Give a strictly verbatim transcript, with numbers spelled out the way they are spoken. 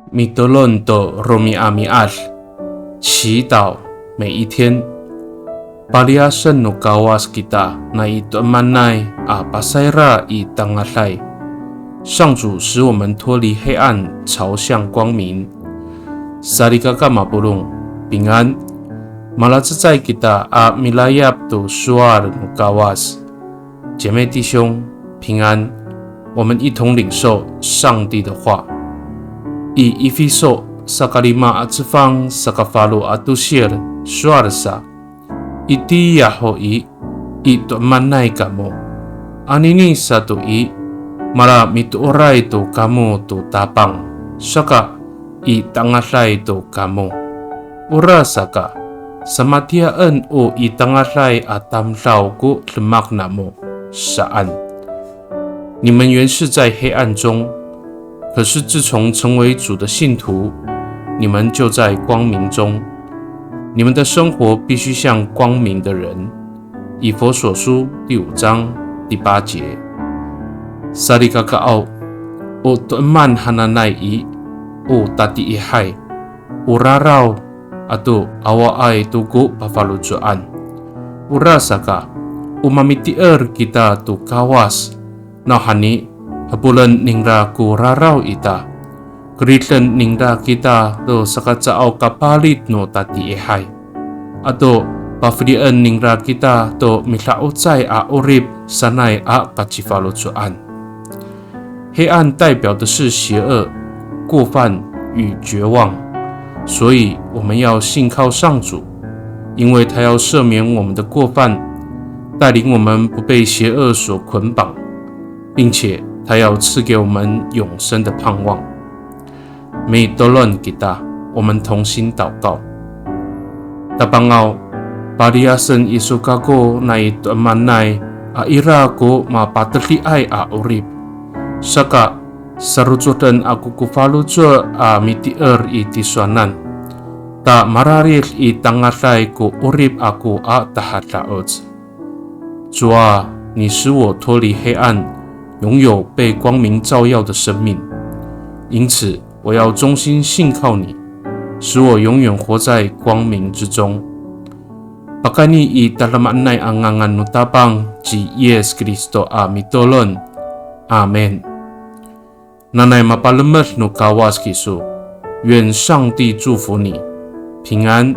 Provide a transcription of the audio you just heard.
Mitolon to romi'ami'ad, 祈祷每一天。Paliyasen no Kawas kita nai to'emanay a pasayra i tangaday. 上主使我们脱离黑暗，朝向光明。Salikaka mapolong, 平安。Malacecay kita a milayap to sowal no Kawas. 姐妹弟兄，平安。我们一同领受上帝的话。I Efiso sakalima a cefang sakafalo a tosil sowal sa, itiya ho i, i to'emanay kamo. Anini sato i, mala mitooray to kamo to Tapang, saka i tangaday to kamo. Orasaka, samatiyaen o i tangaday a tamdaw ko demak namo, saan. 你们原是在黑暗中，可是自从成为主的信徒，你们就在光明中。你们的生活必须像光明的人。以弗所书第五章第八节。Salikakaaw, o to'eman hananay i, o tatiihay, o raraw ato awaay to ko pafaloco'an. Orasaka, o mamitier kita to Kawas, nawhani hapolen ningra ko raraw ita, keriden ningra kita to sakacaaw kapalit no tatiihay, ato pafelien ningra kita to mida'ocay a 'orip sanay a kacifaloco'an. 黑暗代表的是邪恶、过犯与绝望，所以我们要信靠上主，因为他要赦免我们的过犯，带领我们不被邪恶所捆绑，并且他要赐给我们永生的盼望。Mitolon kita, 我们同心祷告。Tapangaw, paliyasen iso kako nai to'emanay a ira ko mapatediay a 'orip. Saka, sarocoden ako ko faloco' a mitier i tisowanan, ta mararid i tangaday ko 'orip ako a tahada'oc. 主啊，你使我脱离黑暗，拥有被光明照耀的生命。因此，我要忠心信靠你，使我永远活在光明之中。Pakayni i tadamaanay a ngangan no Tapang ci Yis Kristo a mitolon. Amin. Nanay mapalemed no Kawas kiso. 愿上帝祝福你，平安。